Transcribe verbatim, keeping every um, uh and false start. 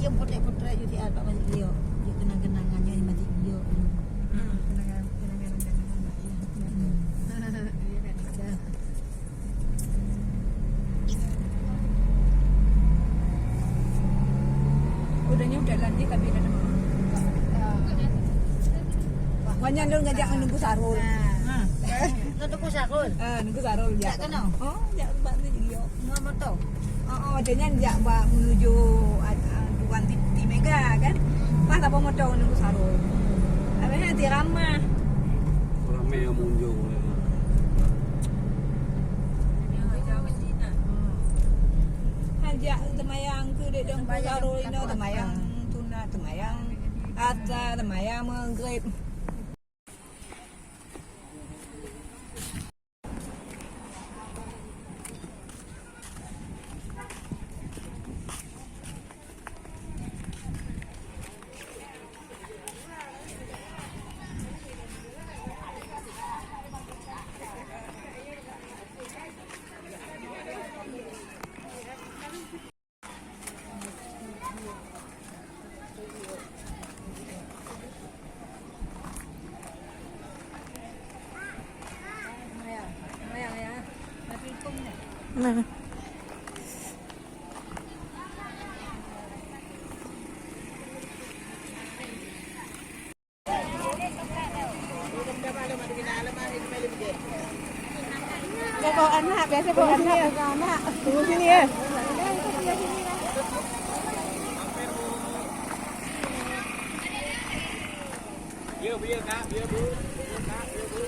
Jeuem potrét-potrét U T R bak Masjid Giyok. Jeuem kenang-kenangan nyoe di Masjid Giyok. Hmm, kenangan, kenangan, kenangan. Hmm. Iya kan? Ada. Udah nyoe udah lanjut tapi dah nama. Wah, nyan lôn ngajak Nunggu Sarul. Ha. Nunggu Sarul. Ha, Nunggu Sarul jak. Jak keunoe? Oh, jak bak tu jadi yo. Ngon moto? Oh, oh, dia nyan jak bak menuju, ah, ah, Tuan Ti-, Ti Mega kan. Pas apa moto Nunggu Sarul. Habis nanti ramah. Ramai yang mengunjung. Hajak seumayang keu dek Teungku Sarul inoe, seumayang sunat, seumayang asar, seumayang maghrib. Nah. Dia bawa anak, biasa bawa anak, pegang anak. Tunggu sini ya. Ya, bu, ya, Kak, ya, Bu. Ya, Kak, ya, Bu.